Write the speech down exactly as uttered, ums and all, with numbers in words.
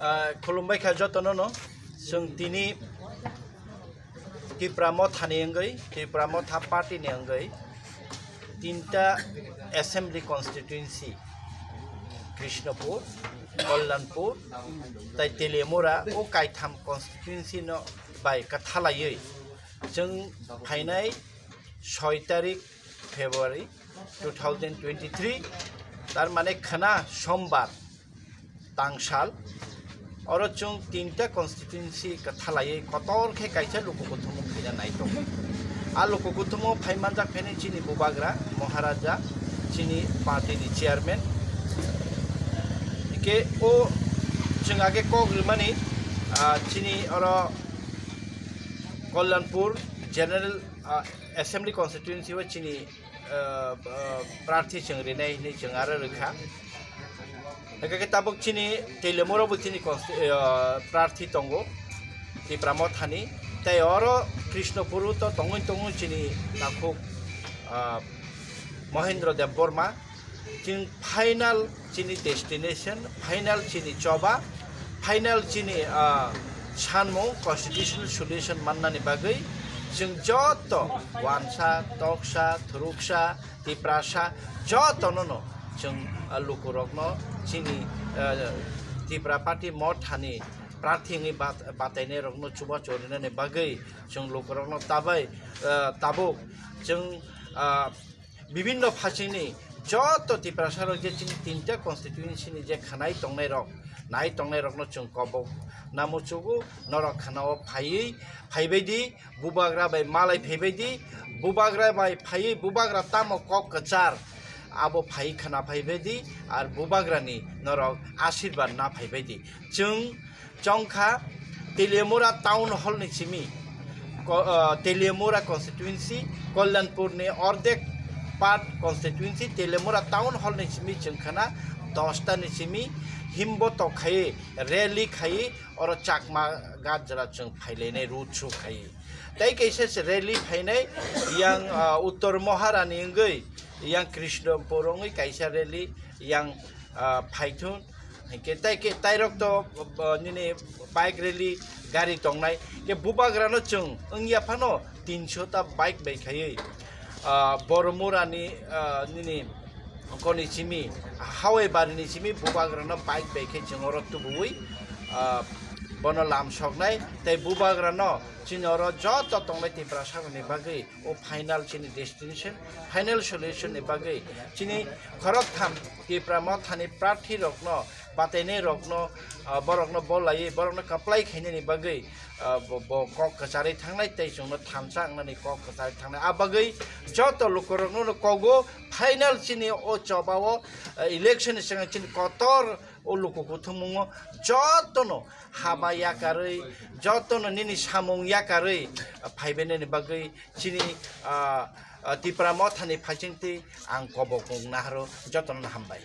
Ah, khulumbai kha jotono no. Chwng tini Tipra Motha ni wngwi, Tipra Motha party ni wngwi tinta assembly constituency, Krishnapur, Kalyanpur, tai Teliamura, o kaitham constituency no bai kwthalaiwi chwng phainai soi tarik February two thousand twenty-three, tar mane khwna sombar, tangsal, oro chwng tinta constituency kwthalaiwi kotor khe kaisa luku kuthumung khaina nai tongo. A luku kuthumung phai manjak phene chini bubagra, Maharaja, chini party ni chairman. Hingke o chwng age kok rimani, ah, chini oro Kalyanpur General, ah, Assembly Constituency o chini ah, ah, prarthi chwng rinai hinwi chwng aro rwkha. Hwnkhe khe tabuk chini Teliamura bo chini consti-, ah, prarthi tongo, Tipra Mothani. Tei oro Krishnapur o to tongwi tongwi chini takhuk, ah, Mohendra Debbarma. Chini final chini destination, final chini choba, final chini, ah, sanmung constitutional solution mannani bagwi chwng joto wansa, toksa, thuruksa, Tiprasa jotono no chwng, ah, lukurokno chini, ah, Tipra Party Mothani prarthi wngwi bat-, batainairokno chubachu rinani bagwi chwng lukurokno tabai, ah, tabuk chwng, ah, bibinno phasingni joto Tiprasarok je chini tinta constituency ni je khanai tongnairok, nai tongnairokno chwng kobok na muchugo, norok khanao phaiwi, phaibaidi, bubagra bai malai phaibaidi, bubagra bai phaiwi bubagra tamo kok kwchar abo phaiwi khana phaibaidi, ar bubagrani norok asirwad na phaibaidi. Chwng chongkha Teliamura Town Hall ni simi, ko-, ah, Teliamura constituency, Kalyanpur ni ordek part constituency, Teliamura Town Hall ni simi chwng khana dosta ni simi himbo tok khai rally khai oro Chakma Ghat jora chwng phailainai road show khai. Tei kaisa se rally phainai yang, ah, Uttor Maharani wngwi yang Krishnapur wngwi kaisa rally yang, ah, phaithun. Hingke tai ke, tairok to, bo, nini bike rally gari tongnai. Ke bubagrano chwng wngya phano tinso ta bike bai khaiwi, ah, Boromurani, ah, nini koni simi, Hawai barini simi bubagrano bike bai khe chwng oro tubuwi, ah, bono lam soknai. Tei bubagrano chini oro joto tongnai Tiprasarokni bagwi o final chini destination, final solution ni bagwi chini khoroktham Tipra Mothani prarthi rokno, batainai rokno, ah, borokno bolaiwi, borokno kaplai khainani bagwi, ah, bo, bo kok kwcharwi thangnai tei chwngno thansa wngnani kok kwcharwi thangnai. A bagwi joto lukurokno no kogo final chini o chobao, ah, election ni swkang chini kotor o luku kuthumung o jotono haba yakarwi, jotono nini samung yakarwi, ah, phaibainani bagwi chini, ah, ah, Tipra Mothani phaisingtwi ang kobok wng naharo jotono hambai.